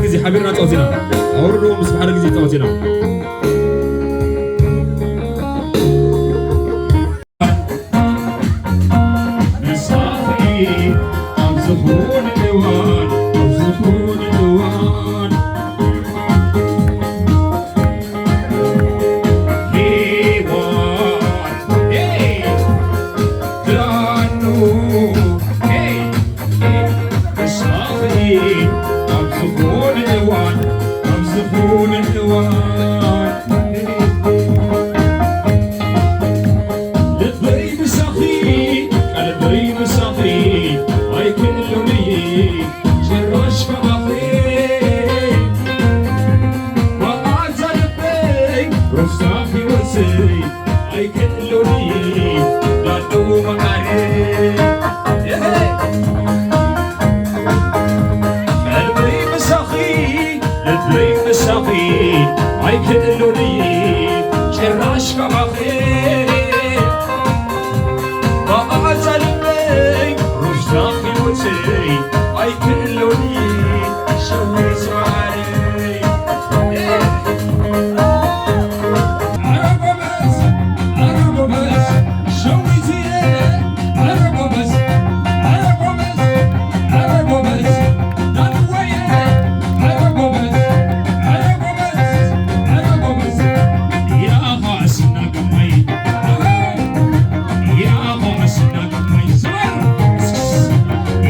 ግዜ ሓቢርና ጻወት ኢና። ኣውርድዎ ምስ ሓደ ግዜ ጻወት ኢና። መሳኺ ኣብ ዝኾነ እዋን፣ ኣብ ዝኾነ እዋን ሄዋን፣ ሄይ፣ ዳኑ፣ ሄይ፣ መሳኺ ኣብ ዝኾነ እዋን፣ ኣብ ዝኾነ እዋን ልበይ ምሳኺ፣ ቀልበይ ምሳኺ ኣይክእሎን እየ ጭራሽ ካባኺ። መዓዛ ልበይ ሮስታኺ ወሰይ ኣይክእሎን እየ ዳዱ መዓረይ። ቀልበይ ምሳኺ፣ ልበይ ምሳኺ ኣይክእሎን እየ ጭራሽ ካባኺ። መዓዛ ልበይ ሩፍታኺ ወሰይ ኣይክእሎን እየ ሸዊት መዓረይ። ኧረ ጎበዝ፣ ኧረ ጎበዝ፣ ሸዊትየ፣ ኧረ ጎበዝ፣ ኧረ ጎበዝ፣ ኧረ ጎበዝ፣ ዳንወየ፣ ኧረ ጎበዝ፣ ኧረ ጎበዝ፣ ኧረ ጎበዝ፣ ያኻ ስናገማይ፣ ያኻ ስናገማይ፣ ዝበር፣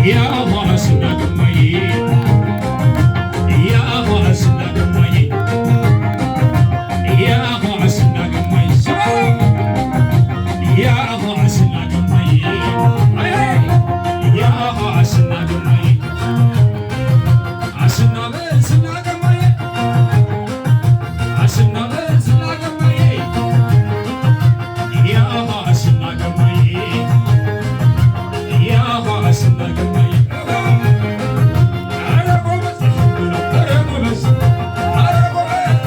ያኻ ስናገማይ፣ ያኻ ስናገማይ፣ ያኻ ስናገማይ፣ ዝበር፣ ያኻ ስናገማይ፣ ኣይ፣ ያኻ ስናገማይ፣ ኣስናበ ስናገማይ፣ ኣስናበ ስናገማይ፣ ያኻ ስናገማይ፣ ያኻ ስናገማይ። ኧረ ጎበዝ፣ ኧረ ጎበዝ፣ ኧረ ጎበዝ፣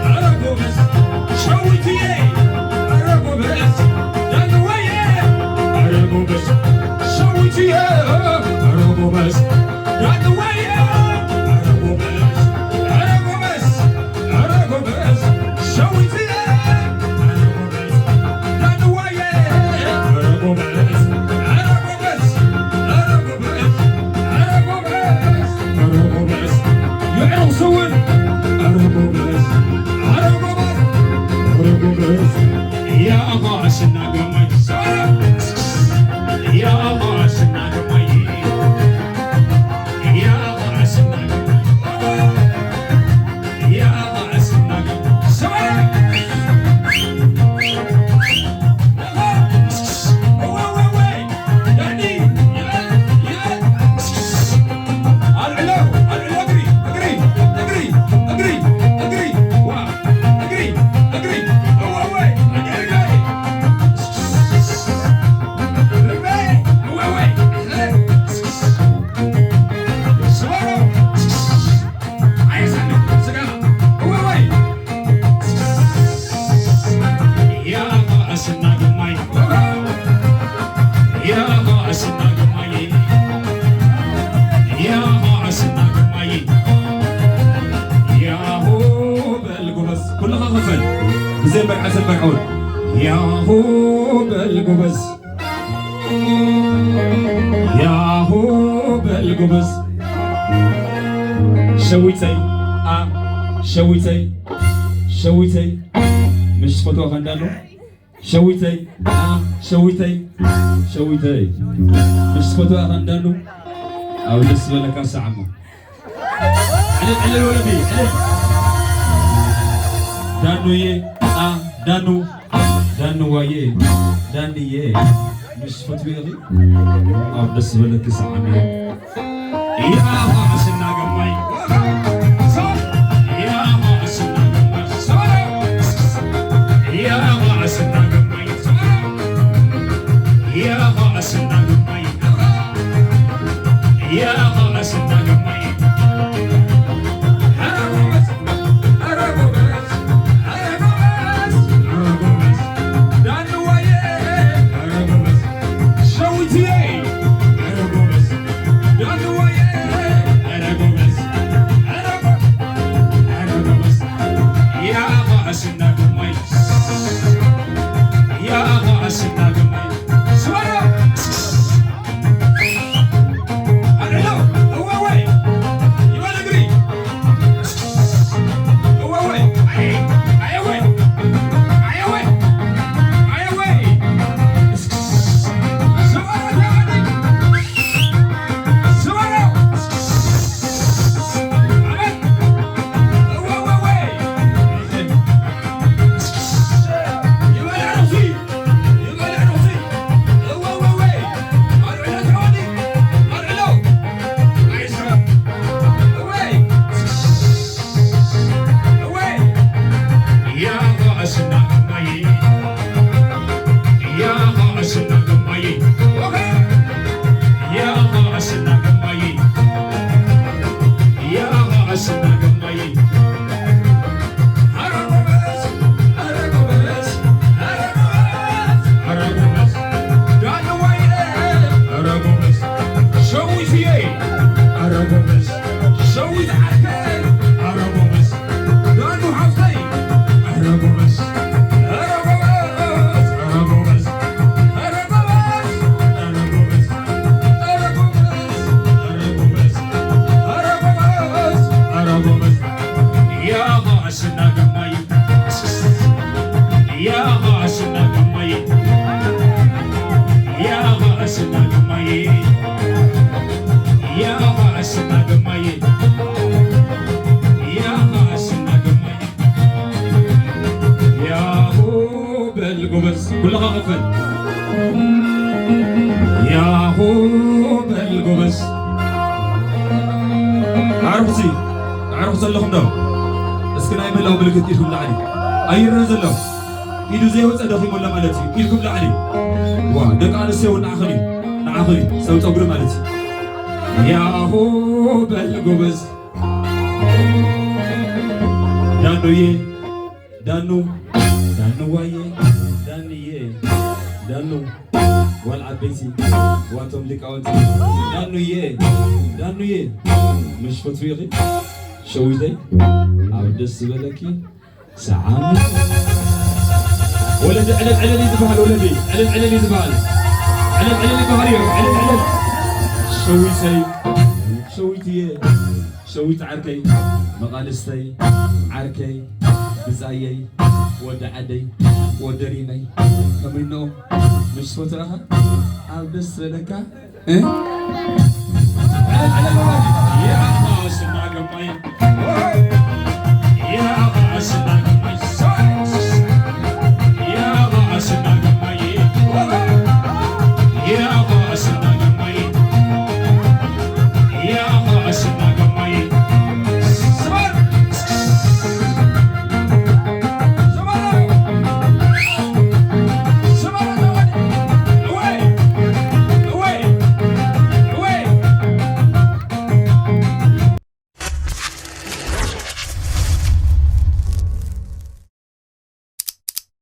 ኧረ ጎበዝ፣ ሸዊትየ፣ ኧረ ጎበዝ፣ ዳንወየ፣ ኧረ ጎበዝ፣ ሸዊትየ፣ ኧረ ጎበዝ፣ ዳንወየ፣ ኧረ ጎበዝ፣ ኧረ ጎበዝ፣ ኧረ ጎበዝ፣ ሸዊትየ፣ ኧረ ጎበዝ፣ ዳንወየ፣ ኧረ ጎበዝ፣ ኧረ ጎበዝ፣ ኧረ ጎበዝ፣ ኧረ ጎበዝ፣ ኧረ ጎበዝ፣ የዕሩቕ ስውን፣ ኧረ ጎበዝ፣ ኧረ ጎበዝ፣ ኧረ ጎበዝ፣ ያኻ ስናገማይ፣ ያኻ ስናገማይ፣ ያኻ ስናገማይ፣ ያኻ ስናገማይ፣ ያሆ በል ጎበዝ፣ ኩልኻ ክፈል። ብዘይ መርዓ ሰብ መርዓውን። ያሆ በል ጎበዝ። ያሆ በል ጎበዝ። ሸዊተይ፣ አ፣ ሸዊተይ፣ ሸዊተይ፣ ሸዊተይ። ምሽ ትፈትዋ ከንዳሉ? ሸዊተይ፣ አ፣ ሸዊተይ፣ ሸዊተይ። ምሽ ትፈትዋ ከንዳሉ? ኣብ ደስ ዝበለካ ሰዓሞ። ዕልል፣ ዕልል ወለዲ፣ ዕልል። ዳኑዬ፣ አ፣ ዳኑ፣ ዳንዋዬ፣ ዳንዬ፣ ምስ ፈትዊ ኢኺ ኣብ ደስ ዝበለኪ ሰዓሚ። ያኻ ስናገማይ፣ ያኻ ስናገማይ፣ ያኻ ስናገማይ፣ ያኻ ስናገማይ፣ ያኻ ስናገማይ። ኧረ ጎበዝ፣ ኧረ ጎበዝ፣ ኧረ ጎበዝ፣ ኧረ ጎበዝ፣ ዳንዋዬ፣ ኧረ ጎበዝ፣ ሸዊትዬ፣ ኧረ ጎበዝ፣ ዳንዋዬ፣ ስናገማይ ያኻ ስናገማይ ያኻ ስናገማይ ያኻ ስናገማይ ያኻ ስናገማይ ያሆ በል ጎበዝ ኩልኻ ክፈል ያሆ በል ጎበዝ ኣዕርኽሲ ኣዕርኽ ዘለኹም ዶ እስኪ ናይ ምህላው ምልክት ኢድኩም ላዕሊ ኣይረን ዘሎ ኢዱ ዘይወፀ ደኺሙ ኣሎ ማለት እዩ ኢድኩም ላዕሊ ዋ ደቂ ኣንስትዮ እውን ንዓኽን እዩ ንዓኽን እዩ ሰብ ፀጉሪ ማለት እዩ ያሆ በል ጎበዝ ዳኑዬ ዳኑ ዳኑዋዬ ዳንዬ ዳኑ ጓል ዓበይቲ ዋቶም ሊቃውንቲ ዳኑዬ ዳኑዬ ምሽ ፈትዊ ኢኺ ሸዊተይ ኣብ ደስ ዝበለኪ ሰዓም ወለዲ ዕለል ዕለል እዩ ዝበሃል ወለዲ ዕለል ዕለል እዩ ዝበሃል ዕለል ዕለል ይበሃል እዩ ዕለል ዕለል ሸዊተይ ሸዊትዬ ሸዊት ዓርከይ መቓልስተይ ዓርከይ ብፃየይ ወዲ ዓደይ ወዲ ሪመይ ከመይኖ ምስ ፈትረኻ ኣብ ደስ ዝበለካ እ?